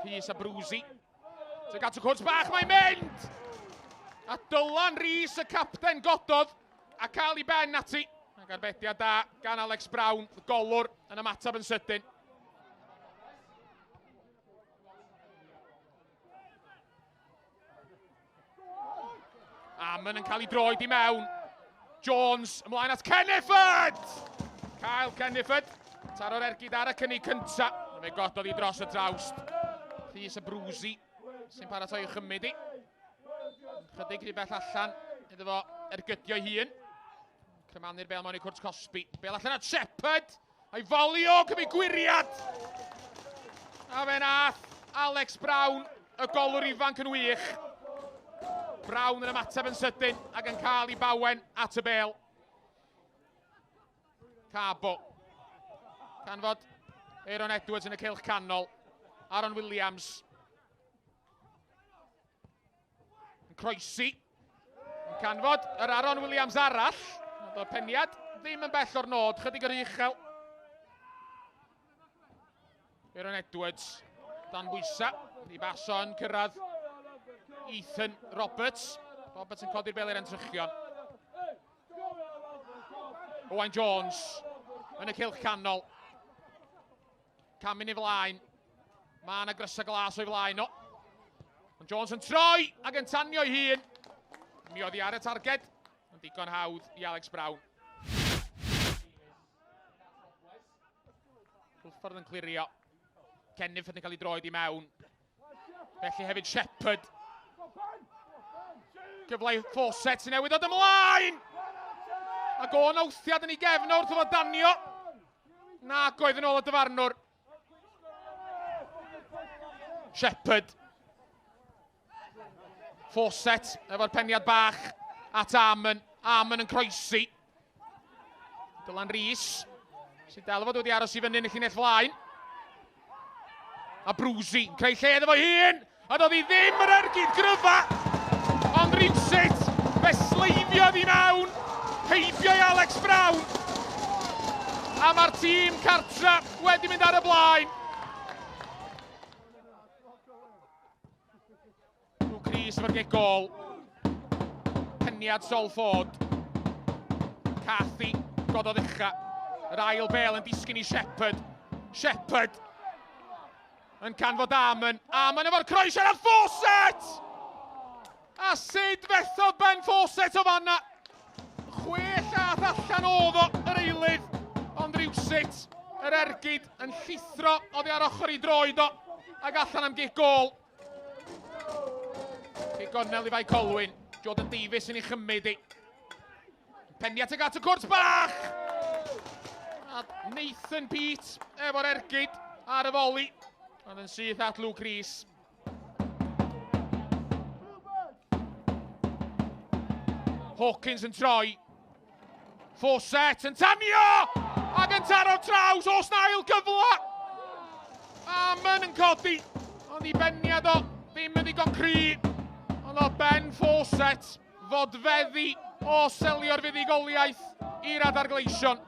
Rhys a Brwsi. Tuag at y cwrt bach, mae'n mynd! A Dylan Rhys, y capten, gododd a cael ei ben ati. Ac arbediad da gan Alex Brown, y golwr, yn ymateb yn sydyn. Amon yn cael ei droed i mewn. Jones ymlaen at Kenneford! Kyle Kenneford, taro'r ergyd ar y cynnig cynta. Fe gododd i dros y trawst. Rhys y Brwsi sy'n paratoi i'w chymryd i. Chydig rhy bell allan iddo fo ergydio'i hun. Crymanu'r bel mewn i cwrt Cosby. Bel allan at Shepherd! A'i folio, cymryd gwiriad! A fe nath Alex Brown, y golwr ifanc yn wych. Brown yn ymateb yn sydyn ac yn cael ei bawen at y bel. Cabo. Canfod Aaron Edwards yn y cylch canol. Aaron Williams Yn croesi. Yn canfod yr Aaron Williams arall. Ond o'r peniad ddim yn bell o'r nod, chydig yr uchel. Aaron Edwards dan bwysa. Di baso yn cyrraedd Ethan Roberts. Roberts yn codi'r bel i'r entrychion. Owain Jones yn y cylch canol. Camu'n ei flaen. Mae yna grysau glas o'i flaen o. Ond Jones yn troi ac yn tanio ei hun. Mi oedd hi ar y targed. Ond digon hawdd i Alex Brown. Hwlffordd yn clirio. Kenneth yn cael ei droed i mewn. Felly hefyd Shepherd. Cyfle i Fawcett sy'n newydd dod ymlaen! Ac o'n awthiad yn ei gefn wrth iddo danio. Nag oedd yn ôl y dyfarnwr. Shepherd. Fawcett efo'r peniad bach at Amon. Amon yn croesi. Dylan Rees sy'n dal fod wedi aros i fyny yn y llinell flaen. A Brwsi yn creu lle iddo fo hun. A doedd hi ddim yr ergyd gryfa. Ond rhywsut, fe sleifiodd i mewn. Heibio i Alex Brown. A mae'r tîm cartra wedi mynd ar y blaen. Luke Rees efo'r gic gol. Peniad Sol Ford. Cathy gododd ucha. Yr ail bel yn disgyn i Shepherd. Shepherd yn canfod Amon. Amon efo'r croesiad a Fawcett! A sut fethodd Ben Fawcett o fanna? Chwe llath allan oedd o, yr eilydd, ond rhywsut yr ergyd yn llithro oddi ar ochr i droed o, ac allan am gic gol. Cic gornel i Fae Colwyn. Jordan Davies yn ei chymryd i. Peniad tuag at y cwrt bach! A Nathan Peat efo'r ergyd ar y foli. Ond yn syth at Luke Rees. Hawkins yn troi. Fawcett yn tanio! Ac yn taro traws, os na ail gyfle! Amon yn codi, ond i beniad o ddim yn ddigon cry. Ond o Ben Fawcett fodfeddi o selio'r fuddugoliaeth i'r Adar Gleision.